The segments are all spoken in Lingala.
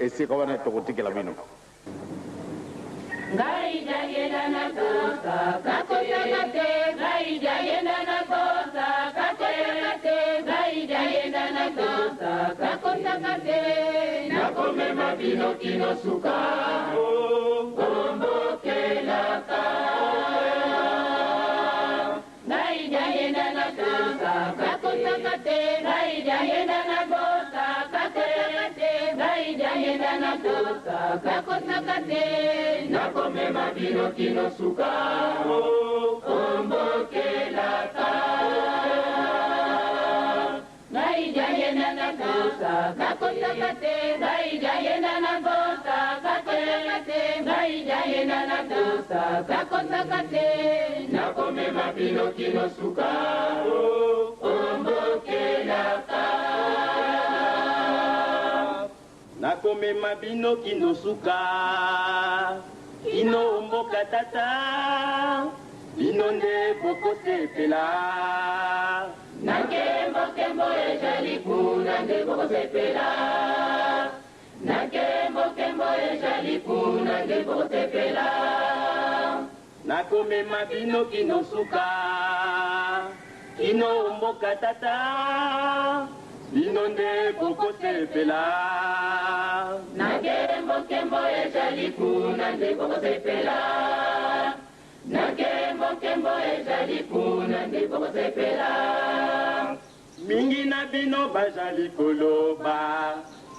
Esika wana tokotikela bino. Ngai jayenda na kosaka te, ngai jayenda na kosaka te, ngai jayenda na kosaka te, nakomema bino kino suka kombokelaka. Ngai jayenda na kosaka te, ngai jayenda na kosaka te, ngai jayenda na kosaka te, nakomema bino kino suka kombokelaka. Ngai jayenda na kosaka te, ngai jayenda na kosaka te, ngai jayenda na kosaka te, nakomema bino kino suka kombokelaka. Nakomema bino kino suka, kino mboka tata, bino nde bokosepela. Na nkembo nkembo ezali kuna nde bokosepela. Na nkembo nkembo ezali kuna nde bokosepela. Nakomema bino kino suka, kino mboka tata, bino nde bokosepela. Na nkembo nkembo ezali kuna nde bokosepela. Na nkembo nkembo ezali kuna nde bokosepela. Mingi na bino bazali koloba,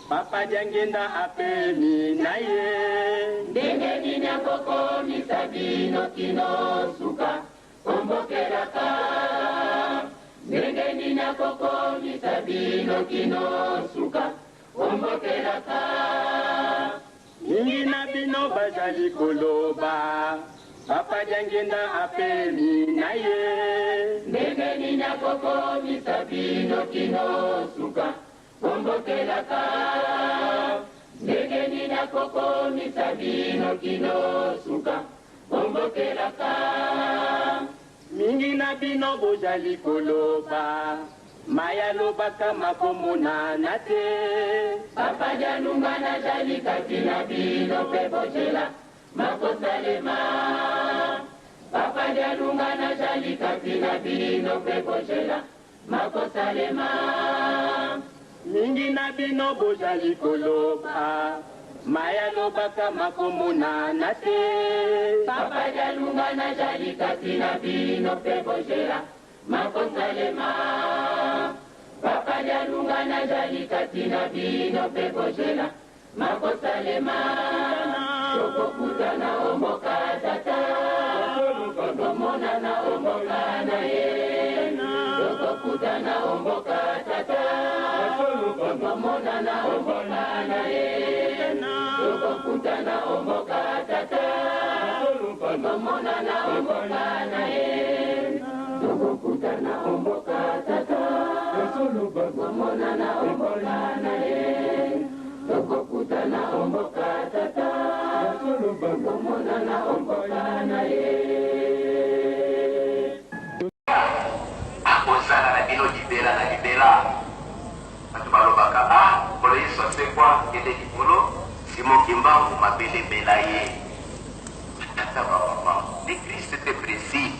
Papa Diangienda apemi na ye. Ndenge nini akokomisa bino kino suka kombokelaka? Ndenge nini akokomisa bino kino suka kombokelaka? Mingi na bino bazali koloba, Papa Diangienda apemi na ye. Ndenge nini akokomisa bino kino suka kombokelaka? Ndenge nini akokomisa bino kino suka kombokelaka? Mingi na bino bozali koloba, maya lobaka makomonana te. Papa Dialungana nazali kati na bino mpe bozela makosalema. Papa Dialungana nazali kati na bino mpe bozela makosalema. Mingi na bino bozali koloba, maya lobaka makomonana te. Papa Dialungana nazali kati na bino mpe bozela makosalema. Papa Dialungana nazali kati na bino mpe bozela makosalema. Tokokutana omboka tata, tokomonana omboka na ye. Tokokutana omboka tata, tokomonana omboka na ye. Tokokutana omboka tata, tokomonana omboka na ye. Tokokutana omboka tata, tokomonana omboka na ye. Tokokutana omboka tata, tokomonana omboka na ye. Akozala na bino libela na libela. Bato balobaka, Ah, Nkolo Yesu asekwa, kende likolo, Simon Kimbangu mabele emela ye. Batata, ba mama, le Christ était précis.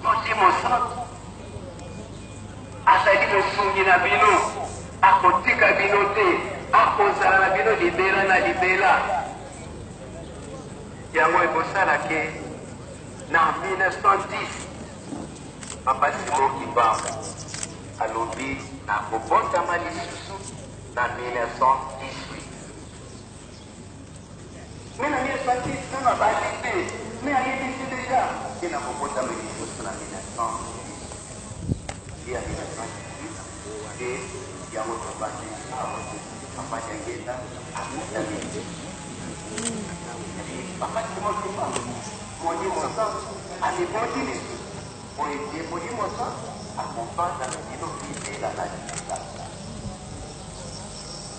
Molimo Santu azali mosungi na bino, akotika bino te, akozala na bino libela na libela. Yango ekosala ke na 1910 Papa Simon Kimbangu alobi nakobotama lisusu na 1918. Mais na 1910 nanu abandi te, mais ayebisi dejà ke nakobotama lisusu na 1918. Ye ya 1918 nde yango tobandi awa. Papa Diangienda abotami lisusu. Papa Simon Kimbangu, Molimo Santu amiboti lisusu, po ete Molimo Santu akofanda na bino libela na libela.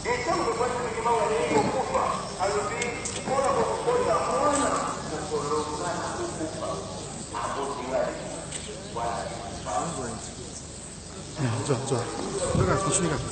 Ntango Papa Simon Kimbangu alingi kokufa, alobi, Mpo na kokobota mwana mokolo nga nakokufa, aboti nga lisusu. Wana ekufa. Zwa, zwa. Kaka, continue kaka.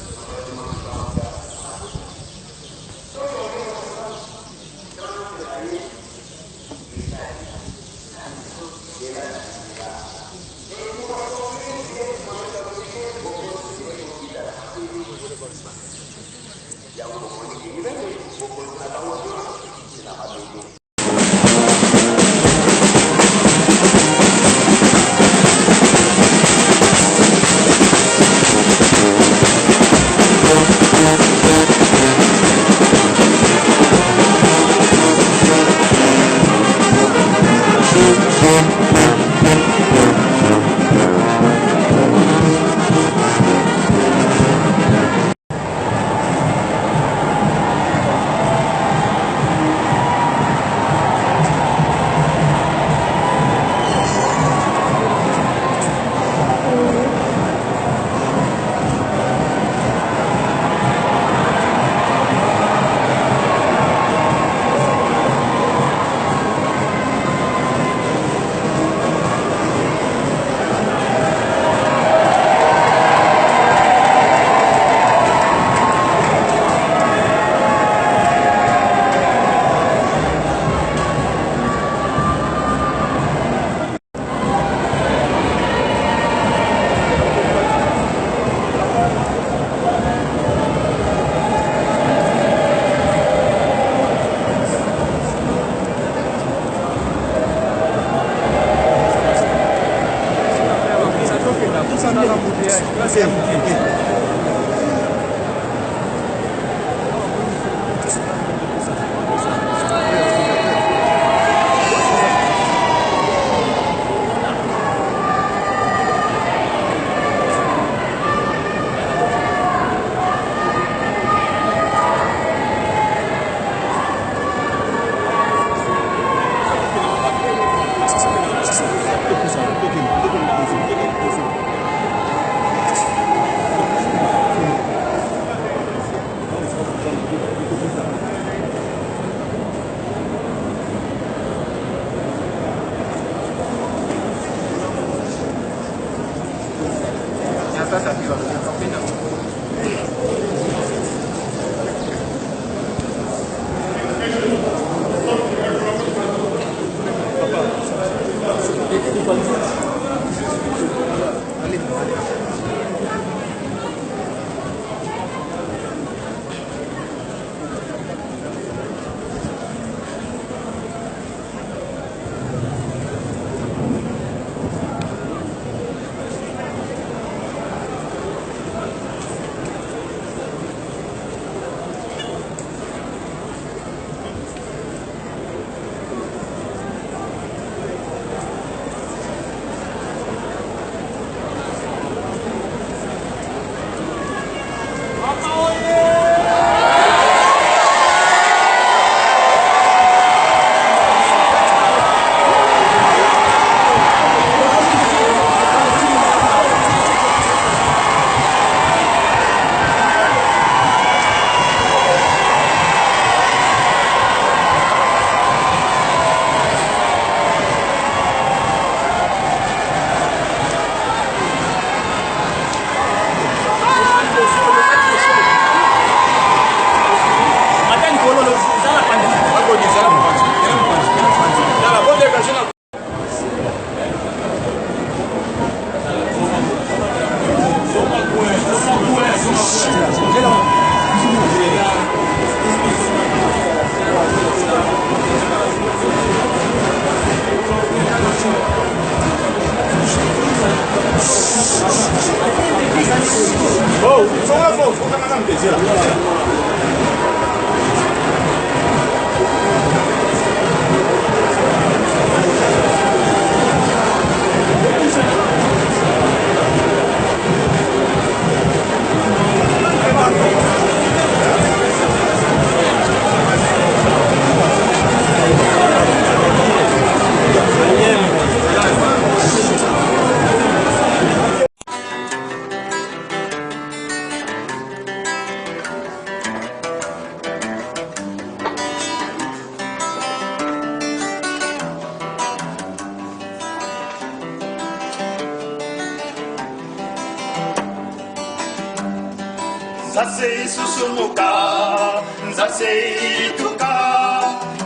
Nzase isusumuka, nzase itu.